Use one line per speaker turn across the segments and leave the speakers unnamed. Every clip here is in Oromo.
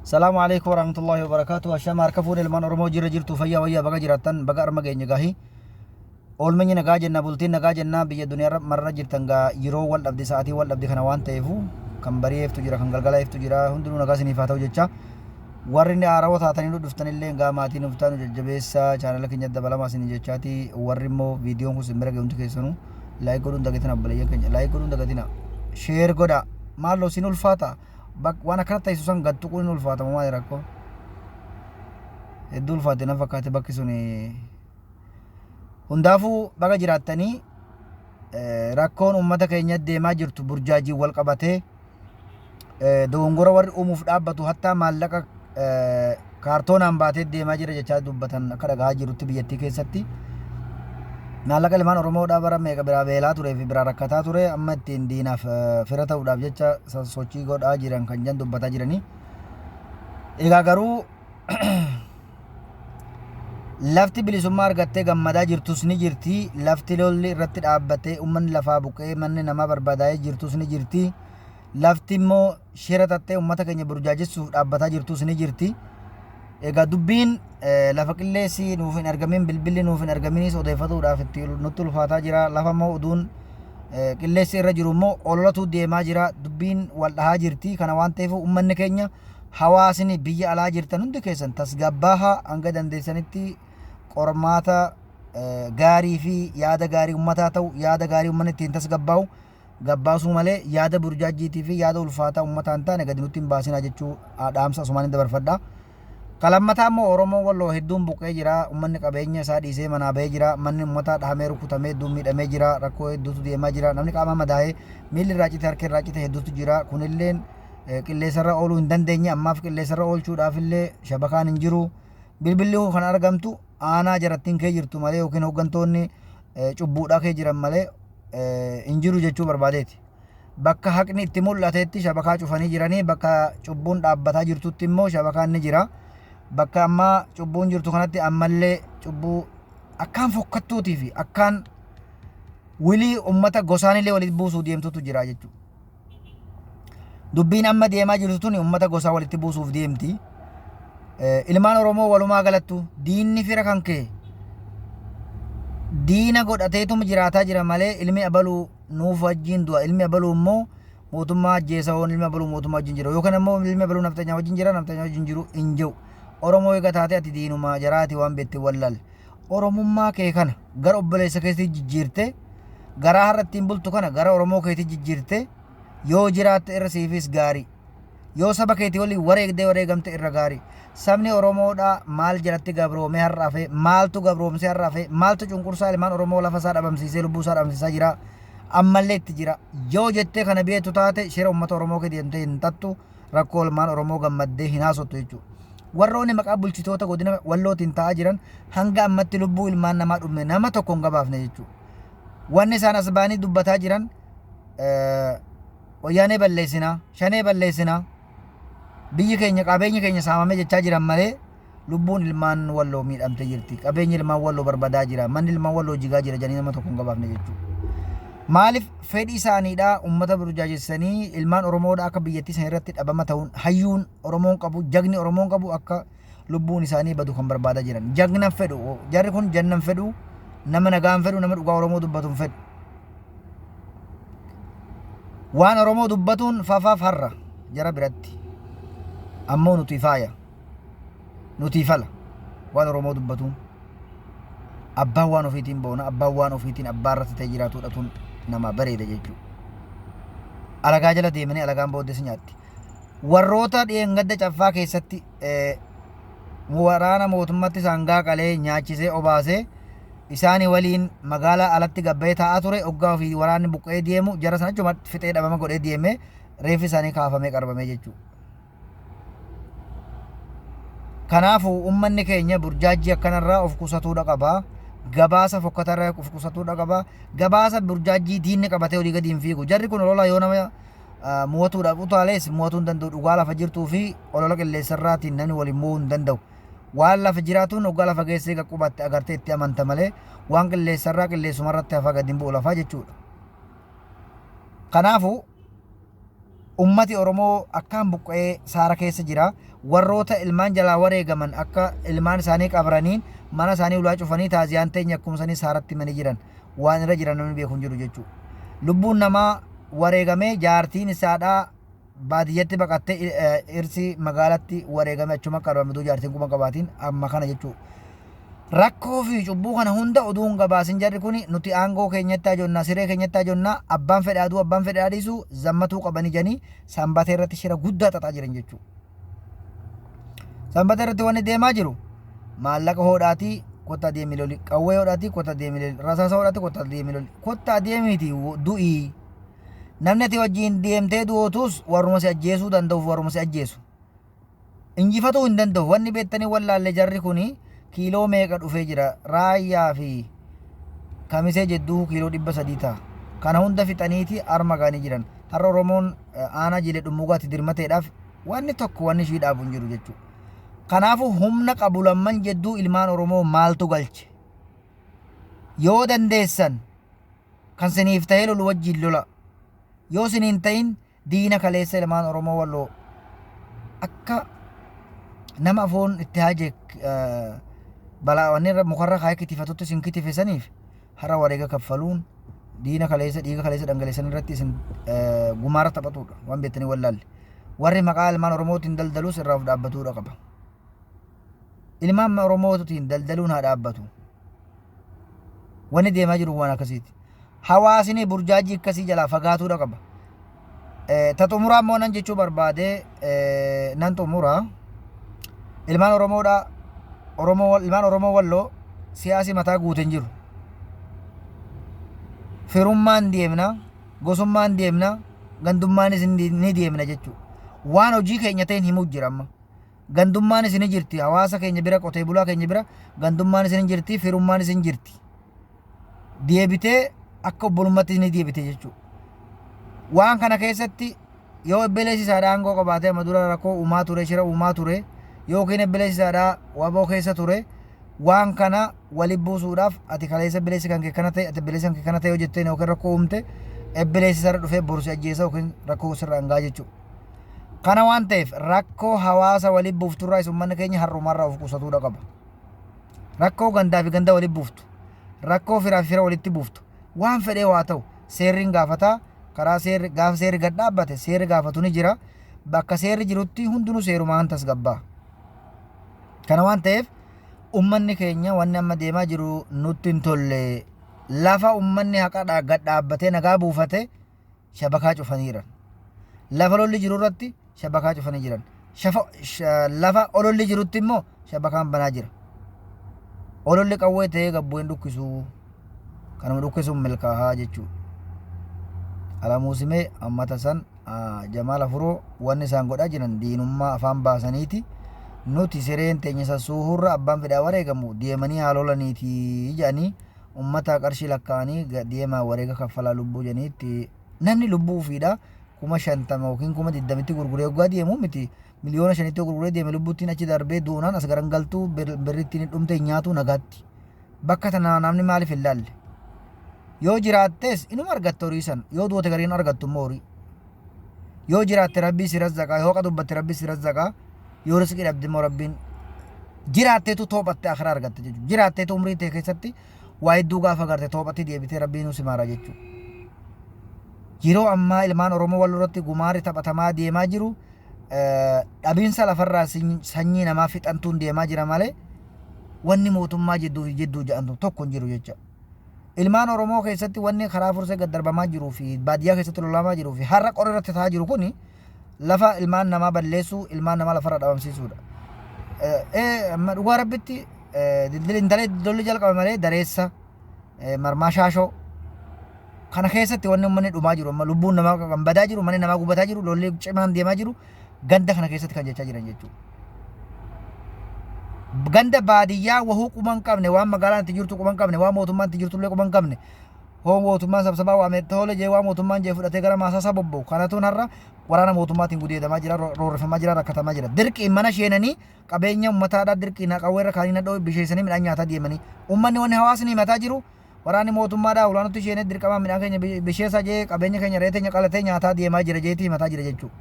Salaamu alaikum warahmatullahi wabarakatuh. Ashama harka fuudhe ilmaan Oromoo jirra jirtu fayyaa wayyaa baga jiraattan baga arma geenye gaahi. Oolmenyi nagaa jenna bultiin nagaa jenna biyya duniyaa marra jirtan gaa yeroo wal dhabde sa'aatii wal dhabde kana waan ta'eefu kan barii eeftu jira kan galgala eeftu jira hundinuu nagaa isiniif haa ta'u jecha. Warri inni haarawaa taatanii nu dhuftan illee gaa maatii nuuf taanu jajjabeessa chaanala keenya dabalamaa isin jechaati warri immoo viidiyoon kun isin bira ga'e hundi keessanuu like godhuun dagatina obboleeyyan keenya like godhuun dagatina share godha maaloo isin ulfaata. Bak waan akkana ta'isu san gad tuquun hin ulfaatamu maali rakkoo? Hedduu ulfaate na fakkaate bakki suni. Hundaafuu baga jiraattanii rakkoon uummata keenya deemaa jirtu burjaajiin wal qabatee dogongora warri uumuuf dhaabbatu hattaa maallaqa kaartoonaan baatee deemaa jira jechaa dubbatan akka dhagahaa jirutti biyyattii keessatti. Maallaqa ilmaan Oromoodhaa bara meeqa biraa beelaa turee fi biraa rakkataa ture amma ittiin diinaaf fira ta'uudhaaf jecha sochii godhaa jiran kan jedhan dubbataa jiranii. Egaa garuu lafti bilisummaa argattee gammadaa jirtus ni jirti. Lafti lolli irratti dhaabbatee uummanni lafaa buqqee manni namaa barbadaa'ee jirtus ni jirti. Lafti immoo shira xaxxee uummata keenya burjaajessuuf dhaabbataa jirtus ni jirti. Egaa dubbiin lafa qilleessi nuuf hin argamin bilbilli nuuf hin argaminis odeeffatuudhaaf itti nutti ulfaataa jira. Lafa immoo oduun qilleessi irra jiru immoo ololatu deemaa jira. Dubbiin wal dhahaa jirti. Kana waan ta'eef uummanni keenya hawaasni biyya alaa jirtan hundi keessan tasgabbaahaa hanga dandeessanitti qormaata gaarii fi yaada gaarii uummataa ta'u yaada gaarii uummanni ittiin tasgabbaa'u gabbaasuu malee yaada burjaajjiitii fi yaada ulfaataa uummataa hin taane gadi nutti hin baasinaa jechuu dhaamsa asumaan hin dabarfadha. Ka lammataa immoo Oromoon Walloo hedduun buqqee jira. Uummanni qabeenya isaa dhiisee manaa bahee jira. Manni uummataa dhahamee rukutamee hedduun miidhamee jira. Rakkoo hedduutu deemaa jira. Namni qaamaa madaa'ee miilli irraa cite harki irraa cite hedduutu jira. Kunilleen qilleensarra ooluu hin dandeenye. Ammaaf qilleensarra oolchuudhaaf illee shabakaan hin jiru. Bilbilli kan argamtu aanaa jarattiin kee jirtu malee yookiin hooggantoonni cubbuudhaa kee jiran malee hin jiru jechuu barbaadeeti. Bakka haqni itti mul'atetti shabakaa cufanii jiranii bakka cubbuun dhaabbataa jirtutti immoo shabakaan ni jira. Bakka ammaa cubbuun jirtu kanatti ammallee cubbuu akkaan fokkattuutii fi akkaan wilii ummata gosaanillee walitti buusuu deemtutu jira jechuudha. Dubbiin amma deemaa jirtu tuni ummata gosaa walitti buusuuf deemti. Ilmaan Oromoo walumaa galattu diinni fira kan kee diina godhateetuma jiraataa jira malee ilmi abaluu nuuf wajjin du'a ilmi abaluu immoo mootummaa ajjeesa hoon ilmi abaluu mootummaa wajjin jira yookaan immoo ilmi abaluu nafxanyaa wajjin jira nafxanyaa wajjin jiru hin jiru. Oromoo eega taate ati diinuma jaraati waan beekte wallaal. Oromummaa kee kana gara obboleessa keetii jijjiirte garaa har'a ittiin bultu kana gara Oromoo keetii jijjiirte yoo jiraatte irra siifis gaarii. Yoo saba keetii waliin wareegdee wareegamte irra gaarii. Sabni Oromoodhaa maal jalatti gabroomee har'a hafe, maaltu gabroomsee har'a hafe, maaltu cunqursaa ilmaan Oromoo lafa isaa dhabamsiisee lubbuu isaa dhabamsiisaa jira, ammallee itti jira. Yoo jettee kana beektu taate shira uummata Oromoo kee deemtee hin tattu, rakkoo ilmaan Oromoo gammaddee hin haasottu jechuudha. Warroonni maqaa bulchitoota godina Wallootiin taa'aa jiran hanga ammatti lubbuu ilmaan namaa dhume nama tokko hin gabaafne jechuudha. Wanni isaan as ba'anii dubbataa jiran wayyaanee balleessinaa, shanee balleessinaa, biyyi keenya qabeenyi keenya saamamee jechaa jiran malee lubbuun ilmaan Walloo miidhamtee jirti. Qabeenyi ilmaan Walloo barbadaa jira. Manni ilmaan Walloo jigaa jira jedhanii nama tokko hin gabaafne jechuudha. Maaliif fedhii isaaniidhaa uummata burjaajessanii ilmaan Oromoodhaa akka biyyattii sana irratti dhabama ta'uun hayyuun Oromoon qabu jagni Oromoon qabu akka lubbuun isaanii badu kan barbaadaa jiran. Jagnan fedhu jarri kun jannan fedhu nama nagaan fedhu nama dhugaa Oromoo dubbatu hin fedhu. Waan Oromoo dubbatuun fafaaf har'a jara biratti. Ammoo nuti faaya. Nuti fala. Waan Oromoo dubbatuun. Abbaan waan ofiitiin boona, abbaan waan ofiitiin abbaa irratti ta'ee jiraatuudhatuun nama bareeda jechuudha. Alagaa jala deemanii alagaan booddee si nyaatti. Warroota dheengadda caffaa keessatti waraana mootummatti sangaa qalee nyaachisee obaasee isaanii waliin magaalaa alatti gabba'ee taa'aa ture oggaa ofii waraanni buqqa'ee deemu jara sana achuma fixee dhabama godhee deeme reeffi isaanii kaafamee qarbamee jechuudha. Kanaafuu uummanni keenya burjaajjii akkanarraa of qusatuudha qaba. Gabaasa fokkatarraa of qusatuudha qaba. Gabaasa burjaajjii diinni qabatee olii gadi hin fiigu. Jarri kun olola yoo nama mo'atuudhaaf utaalees mo'atuu hin danda'u. Dhugaa lafa jirtuu fi olola qilleensarraatiin namni waliin mo'uu hin danda'u. Waan lafa jiraatuun hoggaa lafa geessee qaqqabatte agartee itti amanta malee waan qilleensarraa qilleessumarratti hafaa gadi hin bu'u lafaa jechuudha. Kanaafuu ummati Oromoo akkaan buqqa'ee saara keessa jira. Warroota ilmaan jalaa wareegaman akka ilmaan isaanii qabraniin mana isaanii ulaa cufanii taaziyaan teenya akkuma sanii saaratti himanii jiran. Waan irra jiran namni beeku hin jiru jechuudha. Lubbuun namaa wareegamee jaartiin isaadhaa baadiyyatti baqattee irsi magaalatti wareegame achuma qabame utuu jaartiin quba hin qabaatiin amma kana jechuudha. Rakkoo fi cubbuu kana hunda oduu hin gabaasin jarri kuni nuti aangoo keenyatti hajonnaa siree keenyatti hajonnaa abbaan fedhe aduu abbaan fedhe adiisu zammatuu qabani janii sanbatee irratti shira guddaa xaxaa jiran jechuudha. Sanbata irratti wanni deemaa jiru maallaqa hodhaatii kottaa deemi loli, qawwee hodhaatii kottaa deemi loli, rasaasa hodhaatii kottaa deemi loli, kottaa deemiiti du'ii. Namni ati wajjin deemtee du'ootus warruma si ajjeesuu danda'uuf warruma si ajjeesu. Injifatuu hin danda'u. Wanni beektanii wallaalle jarri kuni kiiloo meeqa dhufee jira. Raayyaa fi Kamisee jedduu kiiloo 300 ta'a. Kana hunda fixaniiti harma ga'anii jiran. Har'a Oromoon aanaa Jiilee Dhummuugaatti dirmateedhaaf wanni tokko wanni ishii dhaabu hin jiru jechuudha. Kanaafuu humna qabu lamman jedduu ilmaan Oromoo maaltu galche? Yoo dandeessan kan siniif ta'ee lolu wajjin lola. Yoo siniin ta'in diina kaleessa ilmaan Oromoo Walloo akka nama afoon itti haaje balaa wanni irra mukarra kaayee kitifatutti isin kitife saniif har'a wareega kaffaluun diina kaleessa dhiiga kaleessa dhangaleessan irratti isin gumaara taphatudha waan beektanii wallaalle. Warri maqaa ilmaan Oromootiin daldalus irraa of dhaabbatuudha qaba. Ilmaan Oromootiin daldaluun haa dhaabbatu. Wanni deemaa jiru waan akkasiiti. Hawaasni burjaajii akkasii jalaa fagaatuudha qaba. Ta xumuraa immoo nan jechuu barbaade nan xumura. Ilmaan Oromoodha. Oromoo ilmaan Oromoo Walloo siyaasi mataa guute hin jiru. Firummaan deemna, gosummaan deemna, gandummaanis ni deemna jechuudha. Waan hojii keenya ta'een himuu jira amma. Gandummaanis ni jirti. Hawaasa keenya bira, qotee bulaa keenya bira gandummaanis ni jirti, firummaanis ni jirti. Deebitee akka obbolummaatti ni deebite jechuudha. Waan kana keessatti yoo ebbeleessi isaadhaa aangoo qabaatee amma dura rakkoo uumaa ture, shira uumaa ture, yookiin ebbeleessi isaadhaa waboo keessa ture, waan kana wali buusuudhaaf ati kaleessa ebbeleessi kan kee kana ta'e, ati ebbeleessi kan kee kana ta'e yoo jetteen yookiin rakkoo uumte, ebbeleessi isaarra dhufee boru si ajjeesa yookiin rakkoo sirraan ga'a jechuudha. Kana waan ta'eef rakkoo hawaasa wali buufturraa isa uummanni keenya har'umarraa of qusatuudha qaba. Rakkoo gandaa fi ganda wali buuftu, rakkoo firaa fi fira walitti buuftu, waan fedhee waa ta'u seerri hin gaafataa karaa seerri gaafa seerri gad dhaabbate seerri gaafatu ni jira. Bakka seerri jirutti hundinuu seerumaan tasgabbaa. Kana waan ta'eef ummanni keenya wanni amma deemaa jiru nutti hin tolle. Lafa ummanni haqa gad dhaabbatee nagaa buufate shabakaa cufanii jiran. Lafa lolli jiru irratti shabakaa cufanii jiran. Lafa ololli jirutti immoo shabakaan banaa jira. Ololli qawwee ta'ee gabbu'een dhukkisuu. Kanuma dhukkisuun milkaahaa jechuudha. Alamuu Simee ammata san Jamaal Afuroo wanni isaan godhaa jiran diinummaa afaan baasaniiti. Nuti sireen teenya sassuuhurra abbaan fedhaa wareegamu deemanii haa lolaniiti jedhanii ummata qarshii lakkaa'anii deemaa wareega kaffalaa lubbuu jedhaniitti namni lubbuu ofiidha 50,000 yookiin 20,000tti gurguree hoggaa deemu miti 5,000,000tti gurguree deeme lubbuttiin achi darbee duunaan as garangaltuu birrittiin hin dhumte hin nyaatu nagaatti. Bakka tana namni maaliif hin laalle? Yoo jiraattes inuma argatta horii san yoo duute garii hin argattu immoo horii. Yoo jiraatte rabbii si razzaqaa yoo haqa dubbatte rabbii si razzaqaa yoo rizqii dhabde immoo rabbiin jiraatteetu toophatte akhiraa argatte jechuudha. Jiraatteetu umrii tee keessatti waa hedduu gaafa garte toophatti deebitee rabbiin si maara jechuudha. Yeroo ammaa ilmaan Oromoo wal irratti gumaarri taphatamaa deemaa jiru dhabiinsa lafarraa sanyii namaa fixantuun deemaa jira malee wanni mootummaa jidduu fi jidduu jedhantu tokko hin jiru jecha. Ilmaan Oromoo keessatti wanni karaa fursee gad darbamaa jiruu fi baadiyyaa keessatti lolamaa jiruu fi har'a qorra irratti ta'aa jiru kuni lafa ilmaan namaa balleessuu, ilmaan namaa lafarra dhabamsiisuudha. Amma dhugaa rabbitti dildili intalee lolli jalqabe malee dareessa marmaa shaashoo kana keessatti wanni uummanni dhumaa jiru amma lubbuun namaa kan badaa jiru manni namaa gubataa jiru lolli cimaan deemaa jiru ganda kana keessatti kan jechaa jiran jechuudha. Ganda baadiyyaa wahuu quba hin qabne waan magaalaan itti jirtu quba hin qabne waan mootummaan itti jirtu illee quba hin qabne hoo mootummaan sabsabaa waame tole jee waan mootummaan jee fudhatee gara maasaa bobba'u kanatuun har'a waraana mootummaatiin gudeedamaa jira roorrifamaa jira rakkatamaa jira dirqiin mana sheenanii qabeenya uummataadhaa dirqiin qawwee irra kaanii nadhoo bisheessanii midhaan nyaataa deemanii uummanni wanni hawaasni himataa jiru waraanni mootummaadhaa ulaa nutti sheenee dirqamaan midhaan keenya bisheessaa jee qabeenya keenya re'ee teenya qalatee nyaataa deemaa jira jeetii himataa jira jechuudha.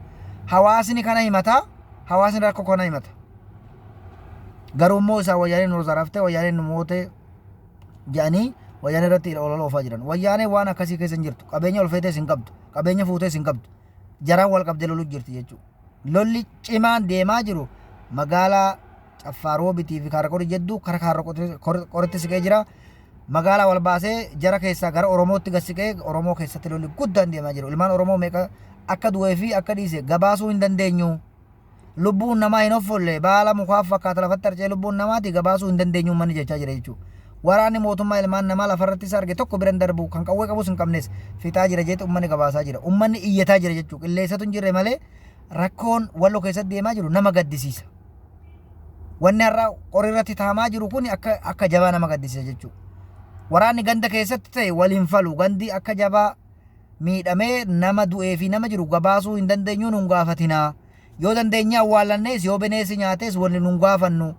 Hawaasni kana himataa Hawaasni rakkoo kana himata. Garuu immoo isaan wayyaaneen nu zaraftee, wayyaaneen nu mootee jedhanii wayyaanee irratti olola oofaa jiran. Wayyaaneen waan akkasii keessa hin jirtu. Qabeenya ol feetees hin qabdu. Qabeenya fuutees hin qabdu. Jaraan wal qabdee loluu jirti jechuudha. Lolli cimaan deemaa jiru magaalaa Caffaa Roobitii fi Kaarra jedduu kara Kaarra Qoritti siqee jira. Magaalaa wal baasee jara keessaa gara Oromootti gad siqee Oromoo keessatti lolli guddaan deemaa jiru. Ilmaan Oromoo meeqa akka du'ee fi akka dhiise gabaasuu hin dandeenyu. Lubbuun namaa hin hoffolle, baala mukaaf fakkaata lafatti harca'ee lubbuun namaati gabaasuu hin dandeenyu uummanni jechaa jira jechuudha. Waraanni mootummaa ilmaan namaa lafarratti isa arge tokko biran darbu, kan qawwee qabus hin qabnes fixaa jira jeetti uummanni gabaasaa jira. Uummanni iyyataa jira jechuudha. Qilleensatu hin jirre malee rakkoon Walloo keessatti deemaa jiru nama gaddisiisa. Wanni har'a qorii irratti taamaa jiru kun akka jabaa nama gaddisiisa jechuudha. Waraanni ganda keessatti ta'e waliin falu, gandi akka jabaa miidhamee nama du'ee fi nama jiru gabaasuu hin dandeenyu, nun gaafatinaa. Yoo dandeenye awwaallannees, yoo bineensi nyaates waliin nun gaafannu.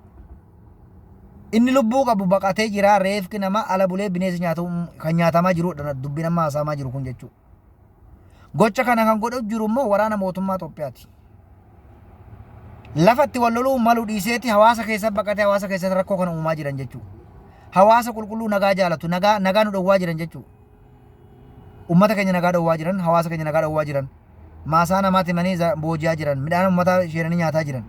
Inni lubbuu qabu baqatee jira, reefki nama ala bulee bineensi nyaatu kan nyaatamaa jirudha dubbiin amma haasa'amaa jiru kun jechuudha. Gocha kana kan godhu jiru immoo waraana mootummaa Itoophiyaati. Lafa itti wal loluu malu dhiiseeti hawaasa keessa baqatee hawaasa keessatti rakkoo kana uumaa jiran jechuudha. Hawaasa qulqulluu nagaa jaalatu, nagaa nu dhowwaa jiran jechuudha. Uummata keenya nagaa dhowwaa jiran, hawaasa keenya nagaa dhowwaa jiran. Maasaa namaatti himanii booji'aa jiran, midhaan uummataa sheeranii nyaataa jiran.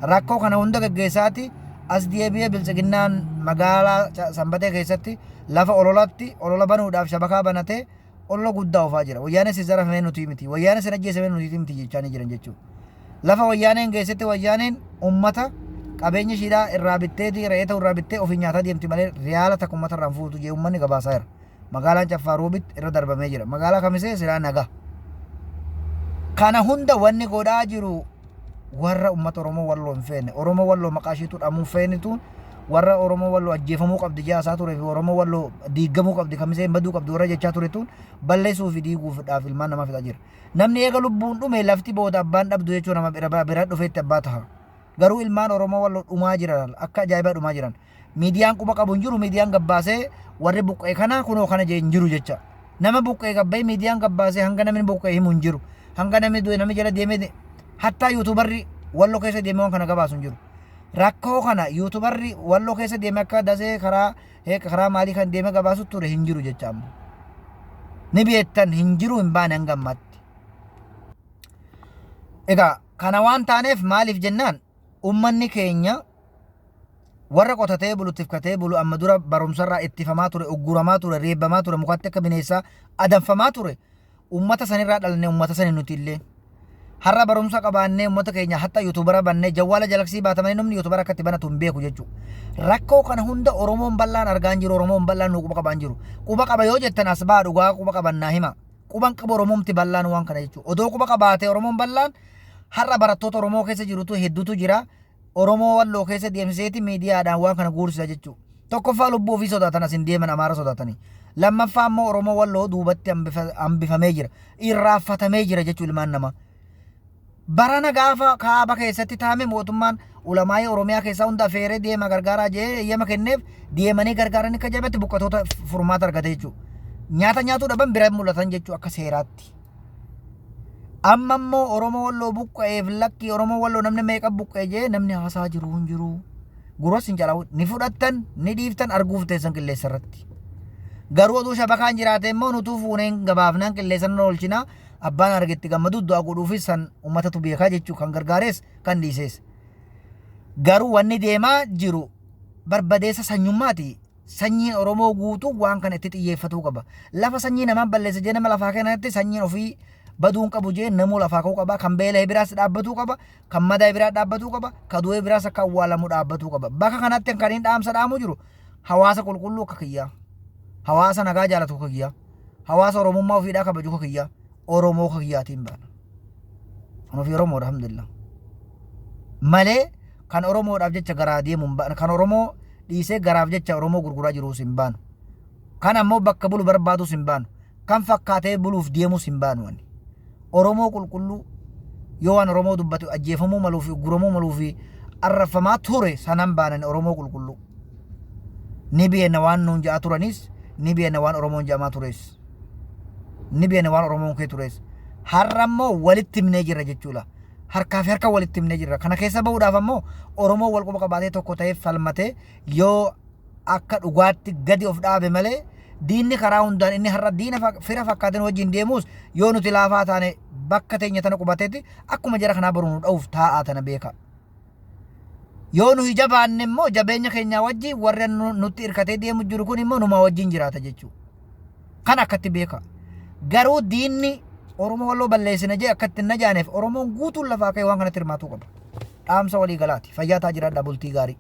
Rakkoo kana hunda gaggeessaati as deebi'ee Biltsiginnaan magaalaa Sanbatee keessatti lafa ololatti olola banuudhaaf shabakaa banatee olola guddaa oofaa jira. Wayyaanee si zarafamee nuti miti, wayyaanee sin ajjeesamee nuti miti jechaa ni jiran jechuudha. Lafa wayyaaneen geessetti wayyaaneen uummata qabeenya ishiidhaa irraa bitteeti, re'ee ta'u irraa bittee ofii nyaataa deemti malee riyaala takka uummata irraa hin fuutu jee uummanni gabaasaa jira. Magaalaan Caffaa Roobit irra darbamee jira. Magaalaa Kamisee silaa nagaa. Kana hunda wanni godhaa jiru warra uummata Oromoo Walloo hin feene. Oromoo Walloo maqaa ishiitu dhamuu feenitu, warra Oromoo Walloo ajjeefamuu qabdi jaasaa turee fi Oromoo Walloo diigamuu qabdi, Kamisee hin baduu qabdi warra jechaa turetuun balleessuu fi diiguudhaaf ilmaan namaa fixaa jira. Namni eega lubbuun dhume lafti booda abbaan dhabdu jechuun nama bira dhufeetti abbaa taha. Garuu ilmaan Oromoo Walloo dhumaa jiran, akka ajaa'ibaa dhumaa jiran. Miidiyaan quba qabu hin jiru, miidiyaan gabbaasee warri buqqa'e kana kunoo kana jee hin jiru jecha. Nama buqqa'e gabbaa'ee miidiyaan gabbaasee hanga namni buqqa'e himu hin jiru. Hanga namni du'e namni jala deemee, hattaa YouTuberri Walloo keessa deemee waan kana gabaasu hin jiru. Rakkoo kana YouTuberri Walloo keessa deemee akka Dasee karaa heeqa karaa maalii kan deemee gabaasu ture hin jiru jecha ammoo. Ni beektan, hin jiru, hin baane hanga ammaatti. Egaa kana waan taaneef, maaliif jennaan, uummanni keenya warra qotatee bulu, tifkatee bulu, amma dura barumsarraa ittifamaa ture, ugguramaa ture, reebbamaa ture, mukatti akka bineensaa adamfamaa ture. Uummata sanirraa dhalanne, uummata sani nuti illee. Har'a barumsa qabaannee uummata keenya hatta YouTubera bannee jawwaala jalaksii baatamanii namni YouTubera akka itti banatu hin beeku jechuudha. Rakkoo kana hunda Oromoon bal'aan argaa hin jiru, Oromoon bal'aan nu quba qabaa hin jiru. Quba qaba yoo jettan as ba'a, dhugaa quba qabannaa hima. Quban qabu Oromoomti bal'aan waan kana jechuudha. Odoo quba qabaatee Oromoon bal'aan har'a barattoota Oromoo keessa jirutu hedduutu jira. Oromoo Walloo keessa deemsiseeti miidiyaadhaan waan kana guursisa jechuudha. Tokkoffaa lubbuu ofii sodaatan as hin deeman, Amaara sodaatanii. Lammaffaa immoo Oromoo Walloo duubatti hambifamee jira. Irraanfatamee jira jechuudha ilmaan namaa. Barana gaafa kaaba keessatti taame mootummaan ulamaa'ii Oromiyaa keessaa hunda affeeree deema gargaaraa jee eeyyama kenneef, deemanii gargaaranii akka jabatti buqqatoota furmaata argate jechuudha. Nyaata nyaatuu dhaban bira mul'atan jechuudha akka seeraatti. Amma immoo Oromoo Walloo buqqa'eef lakkii, Oromoo Walloo namni meeqa buqqa'e jee namni haasaa jiru hin jiru. Gurras hin calawu, ni fudhattan ni dhiiftan, arguuf teessan qilleessa irratti. Garuu oduu shabakaan jiraate immoo nutuu fuuneen gabaafnaan qilleessa irra oolchinaa, abbaan argetti gammadu du'a godhuufis san uummatatu beekaa jechuu, kan gargaares kan dhiises. Garuu wanni deemaa jiru barbadeessa sanyummaati. Sanyiin Oromoo guutuu waan kana itti xiyyeeffatuu qaba. Lafa sanyii namaan balleessa jee nama lafaa kanatti sanyiin ofii baduu hin qabu jee namuu lafaa ka'uu qaba. Kan beela'e biraas dhaabbatuu qaba. Kan madaa'e biraa dhaabbatuu qaba. Kan du'e biraas akka awwaalamu dhaabbatuu qaba. Bakka kanatti kan inni dhaamsa dhaamu jiru hawaasa qulqulluu akka kiyyaa. Hawaasa nagaa jaalatu akka kiyyaa. Hawaasa Oromummaa ofiidhaa kabaju akka kiyyaa. Oromoo akka kiyyaatiin baana. Kan ofii Oromoodha, alhamdulillah. Malee kan Oromoodhaaf jecha garaa deemu hin baanu. Kan Oromoo dhiisee garaaf jecha Oromoo gurguraa jiruus hin baanu. Kan ammoo bakka bulu barbaadus hin baanu. Kan fakkaatee buluuf deemus hin baanu ani. Oromoo qulqulluu yoo waan Oromoo dubbate ajjeefamuu maluu fi ugguramu maluu fi arrabfamaa ture sanan baanan Oromoo qulqulluu. Ni beekna waan nuun ja'a turanis, ni beekna waan Oromoon ja'amaa tures. Ni beekna waan Oromoon kee tures. Har'a immoo walitti himnee jirra jechuudha. Harkaa fi harka walitti himnee jirra. Kana keessa bahuudhaaf ammoo Oromoo wal quba qabaatee tokko ta'ee falmatee yoo akka dhugaatti gadi of dhaabe malee, diinni karaa hundaan inni har'a diina fira fakkaateen wajjin deemus, yoo nuti laafaa taane bakka teenya tana qubateetti akkuma jara kanaa boru nu dha'uuf taa'aa, tana beeka. Yoo nuyi jabaanne immoo jabeenya keenyaa wajjin warra nutti hirkatee deemu jiru kun immoo numaa wajjin jiraata jechuudha. Kan akkatti beeka. Garuu diinni Oromoo Walloo balleessina jee akkatti hin najaaneef Oromoon guutuun lafaa ka'ee waan kanatti hirmaatuu qaba. Dhaamsa walii galaati. Fayyaa taa, jiraadhaa, bultii gaarii.